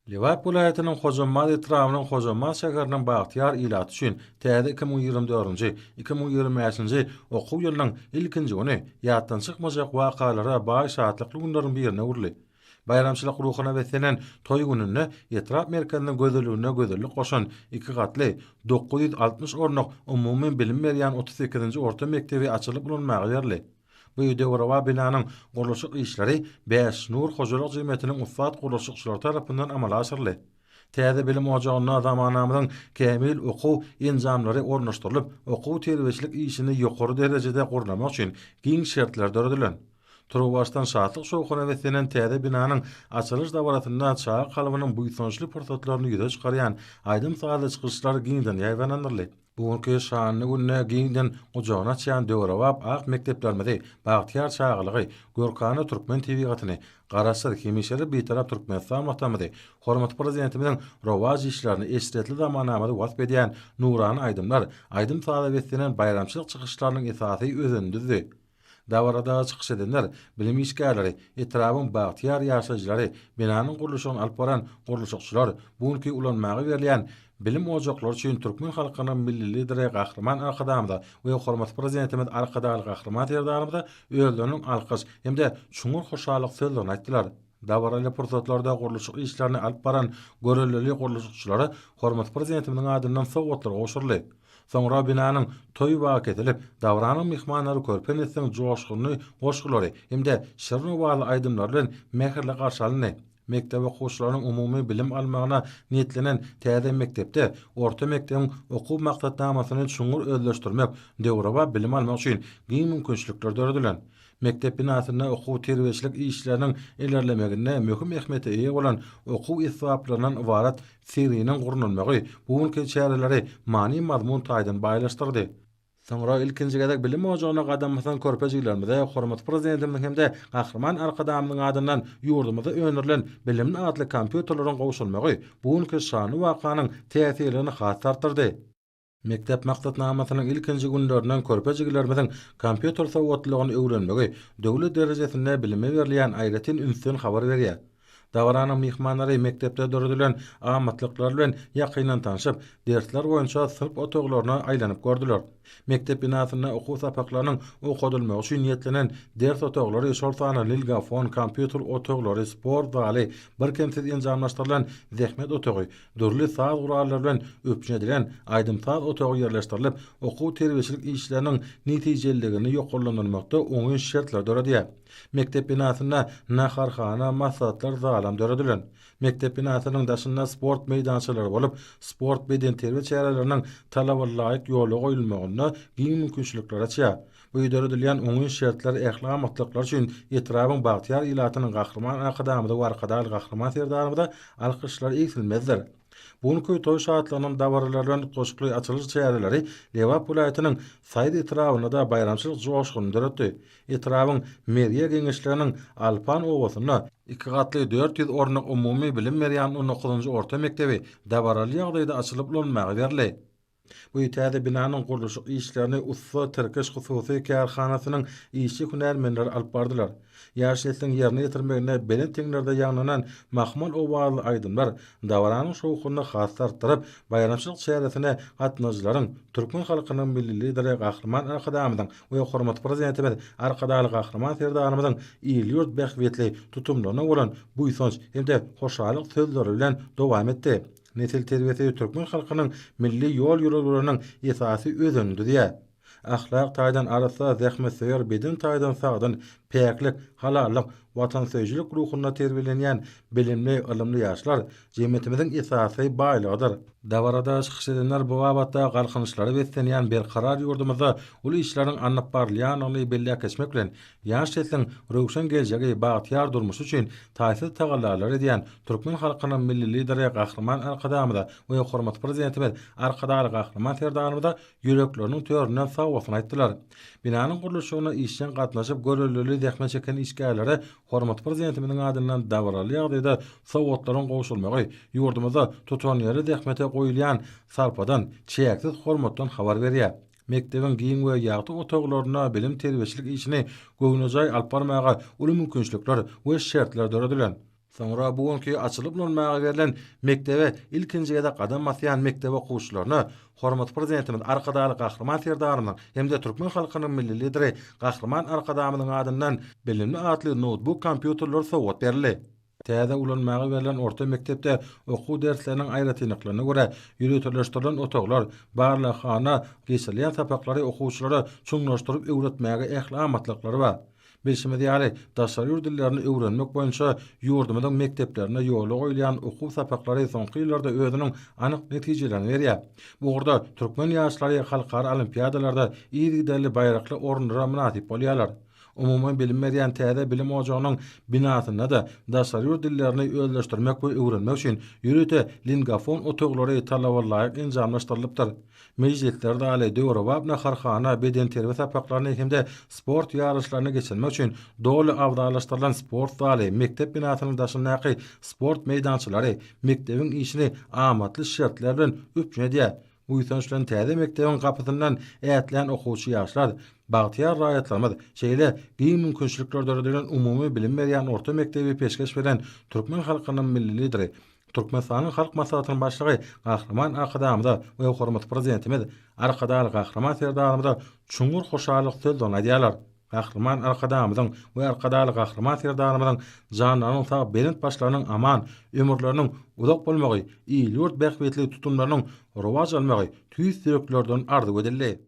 Lebap welaýatynyň Hojambaz etrabynyň Hojambaz şäheriniň bagtyýar ilaty üçin täze 2024-nji, 2025-nji okuw ýylynyň ilkinji güni ýatdan çykmajak wakalara baý şatlykly günleriň birine öwrüldi. Baýramçylyk ruhuna beslenen toý gününde etrap merkeziniň gözelligine gözellik goşan iki gatly, 960 orunlyk umumy bilim berýän 38-nji orta mekdebi açylyp ulanmaga berildi. Bu döwrebap binanyň gurluşyk işleri Bäş Nur hojalyk jemgyýetiniň ussat gurluşykçylary tarapyndan amala aşyryldy. Täze bilim ojagynda zamanamyzyň kämil okuw enjamlary ornaşdyrylyp, okuw-terbiýeçilik işini ýokary derejede gurnamak üçin giň şertler döredilen. Turuwbaşdan şatlyk-şowhuna beslenen täze binanyň açylyş dabarasynda çaga kalbynyň buýsançly pursatlaryny ýüze çykarýan aýdym-sazly çykyşlar giňden ýaýbaňlandyryldy. Bu günki şanly günde giňden gujagyny açýan döwrebap ak mekdeplerimizi, bagtyýar çagalygy, görkana türkmen tebigatyny, Garaşsyz, hemişelik Bitarap Türkmenistan Watanymyzy, hormatly Prezidentimiziň rowaç işlerini, eşretli zamanamyzy wasp edýän nurana aýdymlar, aýdym-saza beslenen baýramçylyk çykyşlarynyň esasy özenini düzdi. Dabarada çykyş edenler, bilim işgärleri, etrabyň bagtyýar ýaşaýjylary, binanyň gurluşygyny alyp baran gurluşykçylar, bu günki ulanmaga berilýän bilim ojaklary üçin türkmen halkynyň Milli Lideri Gahryman Arkadagymyza we hormatly Prezidentimiz Arkadagly Gahryman Serdarymyza özleriniň alkyş hem-de çuňňur hoşallyk sözlerini aýtdylar. Dabaraly pursatlarda gurluşyk işlerini alyp baran görellili gurluşykçylara hormatly Prezidentimiziň adyndan sowgatlar gowşuryldy. Soňra binanyň toý bagy kesilip, dabaranyň myhmanlary körpe nesliň joşgunly goşgulary hem-de şirin owazly aýdymlary bilen mähirli garşy alyndy. Mekdep okuwçylarynyň umumy bilim almagyna niýetlenen täze mekdepde orta mekdebiň okuw maksatnamasyny çuňňur özleşdirmek, döwrebap bilim almak üçin giň mümkinçilikler döredilen. Mekdep binasynda okuw-terbiýeçilik işleriniň ilerlemeginde möhüm ähmiýete eýe bolan okuw esbaplaryndan ybarat serginiň gurnalmagy bu günki çäreleri many-mazmun taýdan baýlaşdyrdy. Soňra ilkinji gezek bilim ojagyna gadam basan körpejilerimize hormatly Prezidentimiziň hem-de Gahryman Arkadagymyzyň adyndan ýurdumyzda öndürilen Bilimli atly kompýuterleriň gowşurylmagy bu günki şanly wakanyň täsirlerini has-da artdyrdy. Mekdep maksatnamasynyň ilkinji günlerinden körpe jigilerimiziň kompýuter sowatlylygyny öwrenmegi döwlet derejesinde bilime berilýän aýratyn ünsden habar berýär. Dabaranyň myhmanlary mekdepde döredilen amatlyklar bilen ýakyndan tanşyp, dersler boýunça synp otaglaryna aýlanyp gördüler. Mekdep binasynda okuw sapaklarynyň okadylmagy üçin niýetlenen ders otaglary, şol sanda lilgafon, kompýuter otaglary, sport zaly, birkemsiz enjamlaşdyrylan zähmet otagy, dürli saz gurallary bilen üpjün edilen aýdym-saz otagy ýerleşdirilip, okuw-terbiýeçilik işleriniň netijeliligini ýokarlandyrmakda oňyn şertler döredýär. Mekdep binasynda naharhana, maslahatlar zalam döredilen. Mekdep binasynyň daşynda sport meýdançalary bolup, sport-bedenterbiýe çäreleriniň talaba laýyk ýola goýulmagynda giň mümkinçilikler açýar. Bu döredilýän oňyn şertler ähli amatlyklar üçin etrabyň bagtyýar ilatynyň Gahryman Arkadagymyza we Arkadagly Gahryman Serdarymyza alkyşlary egsilmezdir. Bu günki toý şatlygynyň dabaralary bilen utgaşykly açylyş çäreleri Lebap welaýatynyň Saýat etrabynda-da baýramçylyk joşgunyny döretdi. Etrabyň Merýe geňeşliginiň Alpan obasynda iki gatly 400 orunlyk umumy bilim berýän on dokuzynjy orta mekdebi dabaraly ýagdaýda açylyp ulanmaga berildi. Bu täze binanyň gurluşyk işlerini Ussa Tirkiş hususy kärhanasynyň işçi-hünärmenleri alyp bardylar. Ýaş nesliň ýerine ýetirmeginde belent heňlerde ýaňlanan mahmal owazly aýdymlar dabaranyň şowhunyny has-da artdyryp, baýramçylyk çäresine gatnaşyjylaryň türkmen halkynyň Milli Lideri Gahryman Arkadagymyzyň we hormatly Prezidentimiz Arkadagly Gahryman Serdarymyzyň il-ýurt bähbitli tutumlaryna bolan buýsanç hem-de hoşallyk sözleri bilen dowam etdi. Nesil terbiýesi türkmen halkynyň milli ýol-ýörelgeleriniň esasy özenini düzýär. Ahlak taýdan arassa, zähmetsöýer, beden taýdan sagdyn, päklik, halallyk, watansöýüjilik ruhunda terbiýelenýän bilimli, ylymly ýaşlar jemgyýetimiziň esasy baýlygydyr. Dabarada çykyş edenler bu babatda galkynyşlara beslenýän berkarar ýurdumyzda uly işleriň alnyp barylýandygyny belläp geçmek bilen, Ýaş nesliň röwşen geljegi, bagtyýar durmuşy üçin taýsyz tagallalar edýän türkmen halkynyň Milli Lideri Gahryman Arkadagymyza we hormatly Prezidentimiz Arkadagly Gahryman Serdarymyza ýürekleriniň töründen sagbolsun aýtdylar. Binanyň gurluşygyna işjeň gatnaşyp, görellili zähmet çeken işgärlere hormatly Prezidentimiziň adyndan dabaraly ýagdaýda sowgatlaryň gowşurylmagy ýurdumyzda tutanýerli zähmete goýulýan sarpadan, çäksiz hormatdan habar berýär. Mekdebiň giň we ýagty otaglarynda bilim-terbiýeçilik işini göwnejaý alyp barmaga uly mümkinçilikler we şertler döredilen. Soňra bu günki açylyp ulanmaga berlen mekdebe ilkinji gezek gadam basýan mekdep okuwçylaryna hormatly Prezidentimiz Arkadagly Gahryman Serdarymyzyň hem-de türkmen halkynyň Milli Lideri Gahryman Arkadagymyzyň adyndan Bilimli atly noutbuk kompýuterleri sowgat berildi. Täze ulanmaga berlen orta mekdepde okuw dersleriniň aýratynlyklaryna görä ýöriteleşdirilen otaglar, barlaghana, geçirilýän sapaklary okuwçylara çuňlaşdyryp öwretmäge ähli amatlyklary bar. Bilşimiz ýaly, daşary ýurt dillerini öwrenmek boýunça ýurdumyzyň mekdeplerinde ýola goýulýan okuw sapaklary soňky ýyllarda özüniň anyk netijelerini berýär. Bu ugurda türkmen ýaşlary halkara olimpiadalarda yzygiderli baýrakly orunlara mynasyp bolýarlar. Umumy bilim berýän täze bilim ojagynyň binasynda-da daşary ýurt dillerini özleşdirmek we öwrenmek üçin ýörite lingafon otaglary talabalaýyk enjamlaşdyrylypdyr. Mejlisler zaly, döwrebap naharhana, bedenterbiýe sapaklaryny hem-de sport ýaryşlaryny geçirmek üçin doly abzallaşdyrylan sport zaly, mekdep binasynyň daşyndaky sport meýdançalary mekdebiň işini amatly şertler bilen üpjün edýär. Buýsanç bilen täze mekdebiň gapysyndan ätlän okuwçy ýaşlar, bagtyýar raýatlarymyz şeýle giň mümkinçilikler döredilen umumy bilim berýän orta mekdebi peşgeş beren türkmen halkynyň Milli Lideri, Türkmenistanyň Halk Maslahatynyň Başlygy Gahryman Arkadagymyza we hormatly Prezidentimiz Arkadagly Gahryman Serdarymyza çuňňur hoşallyk sözlerini aýdýarlar. Gahryman Arkadagymyzyň we Arkadagly Gahryman Serdarymyzyň janlarynyň sag, belent başlarynyň aman, ömürleriniň uzak bolmagy, il-ýurt bähbitli tutumlarynyň rowaç almagy tüýs ýüreklerden arzuw edildi.